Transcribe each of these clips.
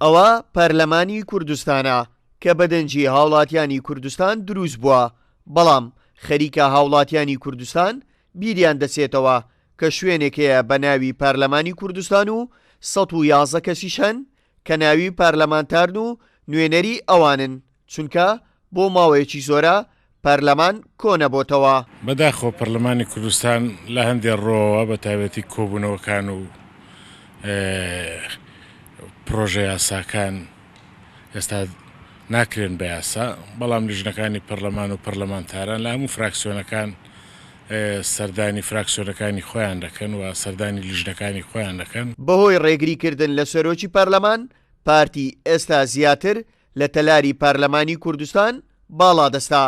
ئەوە پەرلەمانی کوردستانە کە بە دەنگی هاوڵاتیانی کوردستان دروست بووە، بەڵام خەریکە هاوڵاتیانی کوردستان بیریان دەچێتەوە کە شوێنێک هەیە بە ناوی پەرلەمانی کوردستان و 111 کەسیش هەن کە ناوی پەرلەمانتارن و نوێنەری ئەوانن، چونکە بۆ ماوەیەکی زۆرە پەرلەمان کۆنەبۆتەوە. بەداخەوە پەرلەمانی کوردستان لە هەندێ ڕووەوە بە تایبەتی کۆبوونەوەکان و پڕۆژە یاساکان ئێستا ناکرێن بە یاسا، بەڵام لیژنەکانی پەرلەمان و پەرلەمانتاران لە هەموو فراکسیۆنەکان سەردانی فراکسیۆنەکانی خۆیان دەکەن و سەردانی لیژنەکانی خۆیان دەکەن. بەهۆی ڕێگریکردن لە سەرۆکی پەرلەمان، پارتی ئێستا زیاتر لە تەلاری پەرلەمانی کوردستان باڵادەستە.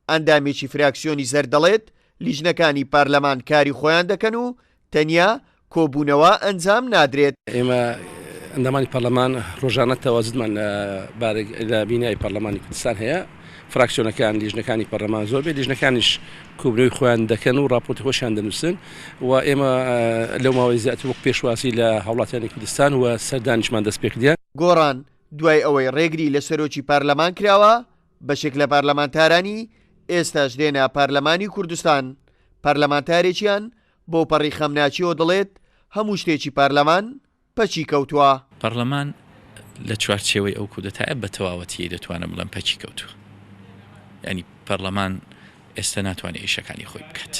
ئەندامێکی فراکسیۆنی زەرد دەڵێت، لیژنەکانی پەرلەمان کاری خۆیان دەکەن و تەنیا کۆبوونەوە ئەنجام نادرێت. ئێمە ئەندامانی پەرلەمان ڕۆژانە تەواجودمان لە بارگ لە بینای پەرلەمانی کوردستان هەیە، فراکسیۆنەکان، لیژنەکانی پەرلەمان زۆر بێت، لیژنەکانیش کۆبوونەوەی خۆیان دەکەن و ڕاپۆرتی خۆشیان دەنووسن و ئێمە لەو ماوەی زیاتر وەک پێشوازی لە هاوڵاتیانی کوردستان و سەردانیشمان دەست پێکردیان. گۆڕان دوای ئەوەی ڕێگری لە سەرۆکی پەرلەمان کراوە، بەشێک لە پەرلەمانتارانی ئێستاش دێنە پەرلەمانی کوردستان، پەرلەمانتارێکیان بەوپەڕی خەمناکیەوە دەڵێت، هەموو شتێکی پەرلەمان پەکی کەوتووە. پەرلەمان لە چوارچێوەی ئەو کودەتایە بە تەواوەتیی دەتوانم بڵێم پەکی کەوتووە. یانی پەرلەمان ئێستا ناتوانێت ئیشەکانی خۆی بکات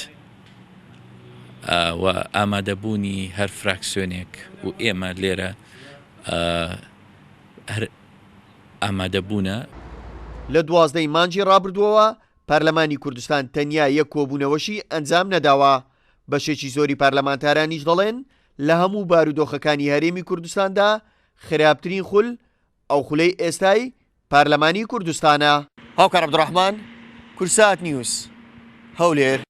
و ئامادەبوونی هەر فراکسیۆنێک و ئێمە لێرە هەر ئامادەبوونە. لە 12 ی مانگی ڕابردووەوە پەرلەمانی کوردستان تەنیا یەک کۆبوونەوەشی ئەنجام نەداوە، بەشێکی زۆری پەرلەمانتارانیش دەڵێن لە هەموو بارودۆخەکانی هەرێمی کوردستاندا خراپترین خول ئەو خولەی ئێستای پەرلەمانی کوردستانە. هاوکار عەبدولڕەحمان، کوردسات نیوز، هەولێر.